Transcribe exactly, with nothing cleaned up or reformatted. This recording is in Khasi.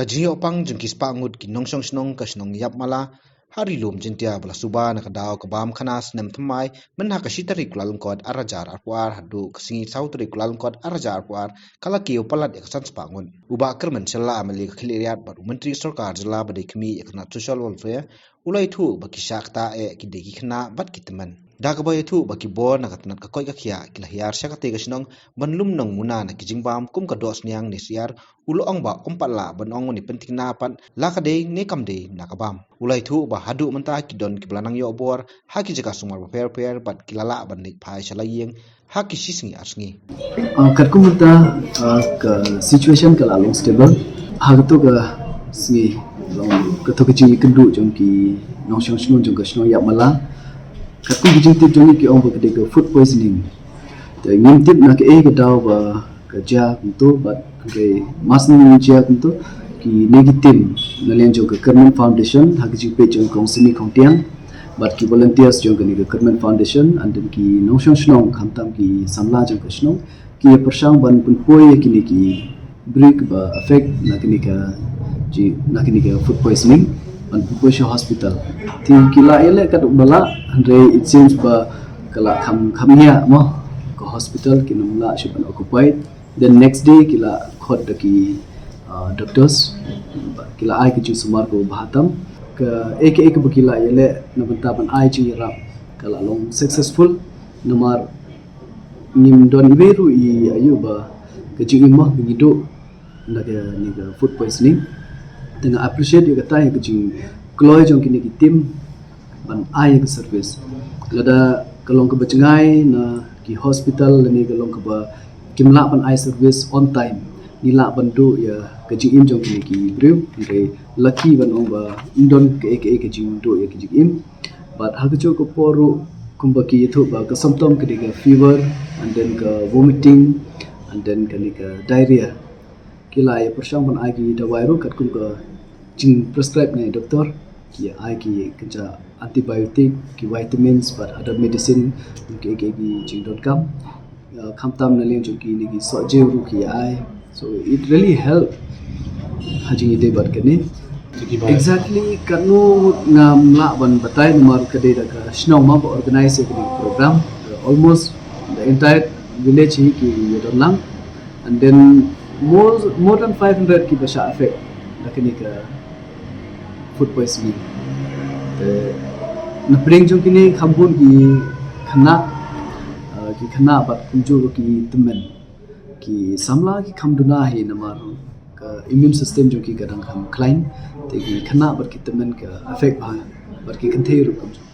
Ka jingïoh pang jong ki spah ngut ki nongshong shnong ka shnong Ïapmala ha Ri-lum Jaiñtia ba la suba na ka daw ka bam khana snem thymmai, myn ha ka shi tarik Kyllalyngkot ar hajar arphew ar haduh ka sngi saw tarik Kyllalyngkot ar hajar arphew ar, ka la kiew palat ïa ka san spah ngut. U Bah Kyrmen Shylla, M L A ka Khliehriat bad u Myntri Sorkar Jylla ba dei khmih ïa ka tnat Social Welfare, u la ïathuh ba ki shah ktah eh ki dei ki khynnah bad ki tymmen. Da kaba ïathuh ba ki bor na ka tnat ka koit ka khiah ki la hiar sha katei ka shnong ban lum nongmuna na ki jingbam kum ka dohsniang ne syiar, u la ong ba ym pat lah ban ong une pynthikna pat la ka dei ne kam dei na ka bam. U la ïathuh ba haduh mynta ki don kiba la nang ïoh bor ha ki jaka sumar bapher bapher bad ki la lah ban leit phai sha la ïing ha ki shi sngi ar sngi. Ah, katkum mynta, ah, ka situation ka la long stable. Ha kato ka sngi, long kato ka jingïakynduh jong ki nongshong shnong jong ka shnong Ïapmala. Katkum ka jingtip jong ngi ki ong ba ka dei ka food poisoning. Te ngim tip na kaei ka daw ba ka jia kumto, bad hynrei mar shu jia kumto, kine ki team na liang jong ka Kyrmen Foundation ha ka jingpeit jong ka Kong Simi Khongtiang bad ki volunteers jong kane ka Kyrmen Foundation, and then ki nongshong shnong, khamtam ki samla jong ka shnong, ki ïa pyrshang ban pynpoi ïa kine ki briew kiba affect na kane ka, ji, na kane ka food poisoning, ban pynpoi sha hospital. Te ki la ïaleh katba lah, hynrei it seems ba ka la kham, kham ïa mo ka hospital, kim lah shuh ban occupied. Then next day ki la khot da ki, uh, doctors, ki la ai ka jingsumar kaba bha tam. Kaei kaei kaba ki la ïaleh na bynta ban ai jingïarap ka la long successful. Namar ngim don iwei ruh i ïa u ba ka jingim mo ngi duh na kane ka food poisoning. Te nga appreciate ïa kata, ïa ka jingkloi jong kine ki team ban ai ïa ka service. Lada ka long kaba jngai na ki hospital lane ka long kaba kim lah ban ai service on time, ngi lah ban duh ïa ka jingim jong kine ki briew. Hynrei lucky ban ong ba ym don kaei kaei ka jingduh ïa ka jingim. Bad ha kajuh ka por ruh kumba ki ïathuh ba ka symptom ka dei ka fever, and then ka vomiting, and then kane ka diarrhea. Ki la ïa pyrshang ban ai ki dawai ruh katkum ka jingprescribe na i doktor. Ki ai ki kynja antibiotic, ki vitamins bad other medicine, ki, ki, ki jingdonkam. Uh, khamtam na liang jong kine ki sohjew ruh ki ai. So it really help ha jingïadei bad kane. Exactly katno ngam lah ban batai namar ka dei da ka shnong ma ba organize ïa kane ka program. Uh, almost the entire village hi ki ïadon lang. And then more, more than five hundred kiba shah affect da kane ka food poisoning. Te na pdeng jong kine kham bun ki khynnah, uh, ki khynnah bad kumjuh ki tymmen. Ki samla ki kham duna hi namar ka immune system jong ki ka dang kham khlaiñ. Te ki khynnah bad ki tymmen ka affect bha, bad ki kynthei ruh kumjuh.